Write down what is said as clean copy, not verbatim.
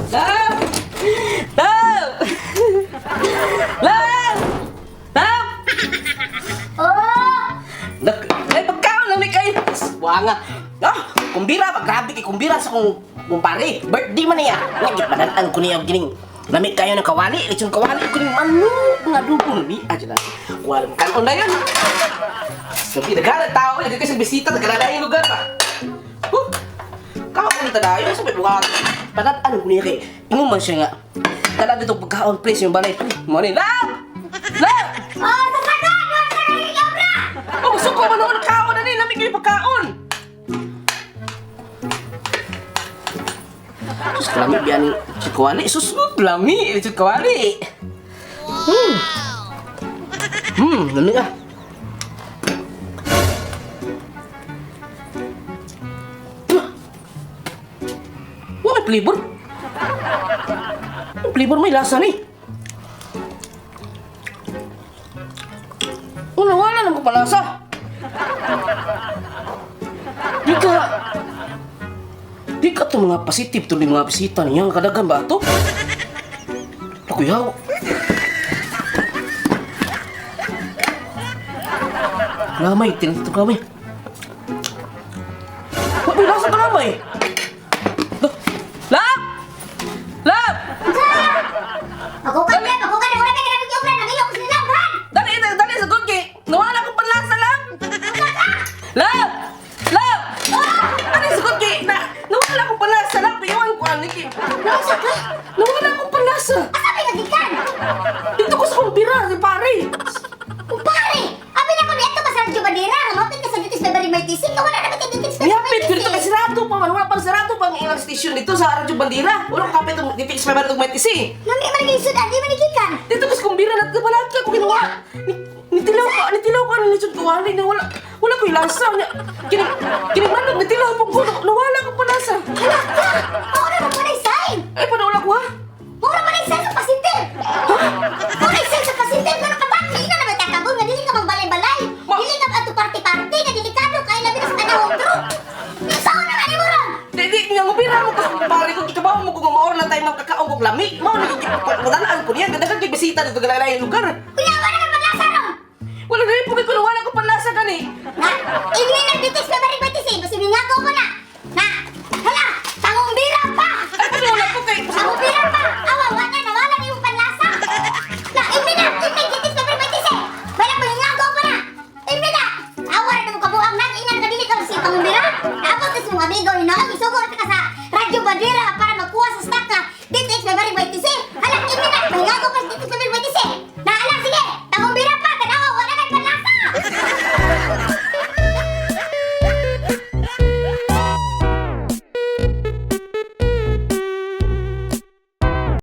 Love! Love! Love! Love! Oh! Nak, ay pagkaon lang may kayo. Wanga. Ah, kumbira ba grabe kay kumbira sa kong kumpare. Birthday man niya. Nga gipananan ko niya gining lamig kayo ng kawali, lechon kawali ko ning manok nga dugo ni aja na. Wala mo kanon na yan. Sabi nagana tao, lagi kasi bisita tagalala yung lugar ba. Huh? Kaon na tayo sa buhat. Pananan ko niya kay ingon man siya nga. Tala dito pagkaon please yung balay. Mo ni love. Love! Oh, sa sagot! Wala ka nang obra! Oh, suko man noon kaon na ni lamig yung pagkaon. Sus, lami biya ni Chikawali. Sus, lami ni Chikawali. Hmm. Lami ah. Wah, may flavor. May flavor, may lasa ni. Wala, wala naman palasa. Di ka... Di ka itong mga positive tuloy mga bisita niya. Ang kadagan ba ito? Ako yaw. Lamay, tinatito kamay. Ba't may lasa ka lamay? Lap! Lap! Ako ka na, ako ka na, wala ka nang obra! Nangiyok ko sila, Brad! Dali, dali, dali sa gulki! Nawala kong panlasa, Lap! Lap! Lap! Ano yung sagot kay? Na, nawala akong panlasa, Lap! Iwan ko, ano kay? Nausa ka? Nawala akong panlasa! Asa may nagikan? Dito ko sa kumpira, si pare! Kumpare! Abi na ko niadto pa sa Radyo Bandera, hamapit ka sa Ditis Beverly Martisig, wala na ba kay Ditis Beverly Nihapit ko dito kay Martisig? sirado pa man. Wala pang sirado pang ilang station dito sa Radyo Bandera. Wala ko kapit ang DTX pa man itong Matisi. Nami man naging sudan, di man nagikan. Dito ko sa kumbira na wala ka ko ginawa. Nitilaw ko, nitilaw ko ano nito kawali na wala wala ko lasa niya. Kini kini manok nitilaw po ko nawala ko panlasa. Hala ka! Mao na mo na sign! Ay panawala ko ha. Mao na man sign sa pasintir! Mao na sign sa pasintir nga nakabati na naman takabon nga dili ka magbalay-balay. Dili ka ato party-party nga delikado kay labi na sa tanawong group. Sao na nga nimo ron? Di di nga ngubira mo ko sa kumpare ko kikabaw mo ko nga maor na tayo magkakaong og lami. Mao na gyud ko niya gadagan kay bisita dito galay lugar. Kuya wala ka panlasa ron. Wala na po ko nawala ko panlasa gani. Na, ingin lang Ditis Beverly Martisig, basi mingako ko na.